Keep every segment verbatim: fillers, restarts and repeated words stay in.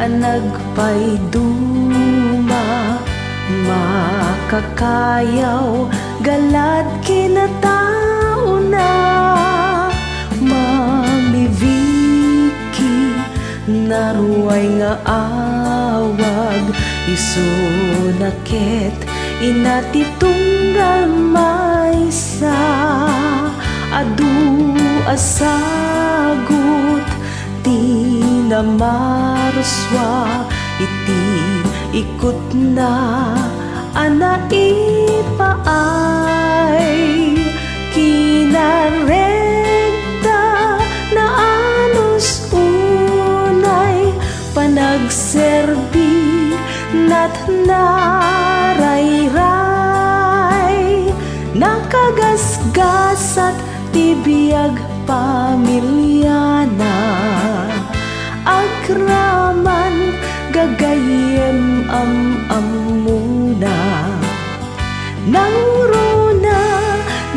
Nagpaiduma, makakayaw, galad kinataona. Mami Vicky, naruay nga awag, isuna ket ina ti tunggal maysa. Adu a sagut ti namarsua iti ikutna a naipaay. Kinaregta naanus unay panagserbi, natna rayray. Nakagasgasat ti biag pamiliana, agraman gagayyem am-ammona. Nangruna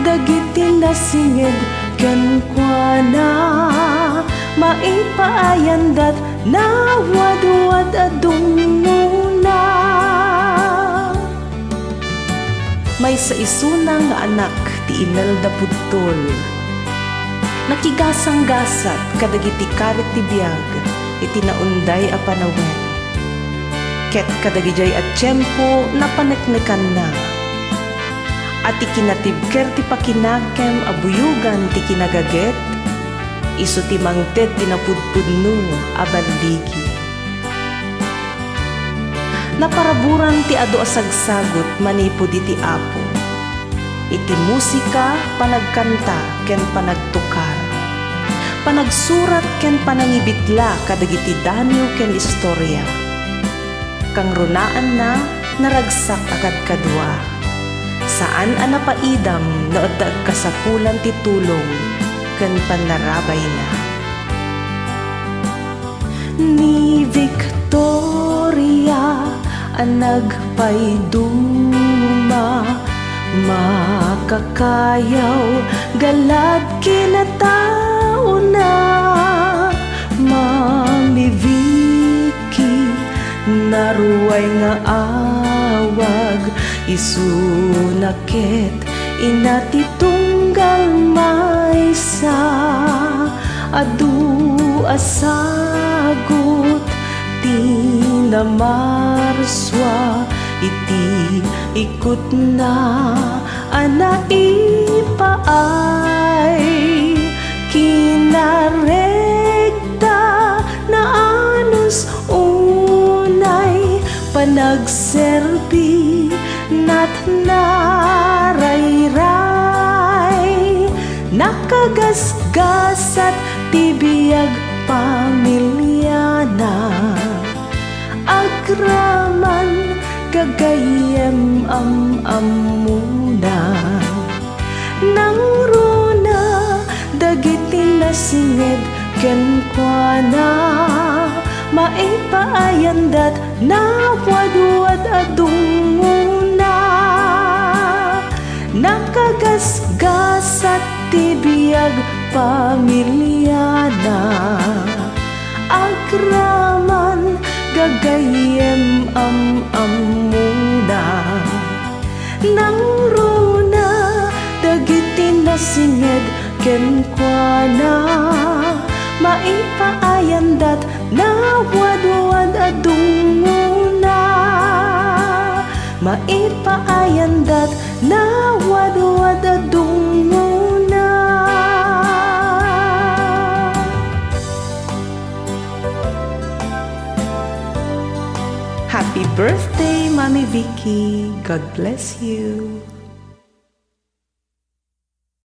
dagiti nasinged kenkuana, maipaayandat nawadwad a dungngona. Maysa isuna nga anak ti Imelda Pudtol. Nakigasanggasat kadagiti karit ti biag iti naunday a panawen. Ket kadagidiay a tiempo, napaneknekanna. A ti kinatibker ti pakinakem a buyogan ti kinagaget, isu ti mangted ti napudpudno a balligi. Naparaburan ti adu a sagsagut manipud iti Apo, iti musika, panagkanta, ken panagtukar, panagsurat, ken panangibitla kadagiti daniw ken istoria. Kangrunaanna, naragsak a kadkadua. Saan a napaidam no adda agkasapulan ti tulong ken pannarabayna. Ni Victoria a nagpaiduma, makakayaw, galad kinataona. Mami Vicky, naruay nga awag, isuna ket ina ti tunggal maysa. Adu a sagut ti namarsua iti ikutna a naipaay. Kinaregta naanus unay panagserbi, natna rayray. Nakagasgasat ti biag pamiliana, agraman gagayyem am-ammona. Nangruna dagiti nasinged kenkuana, maipaayandat nawadwad a dungngona. Nakagasgasat ti biag pamiliana, agraman gagayyem am-ammona. Nangruna dagiti nasinged kenkuana, maipaayandat nawadwad a dungngona. Maipaayandat nawadwad a dungngona. Happy birthday, Mami Vicky. God bless you.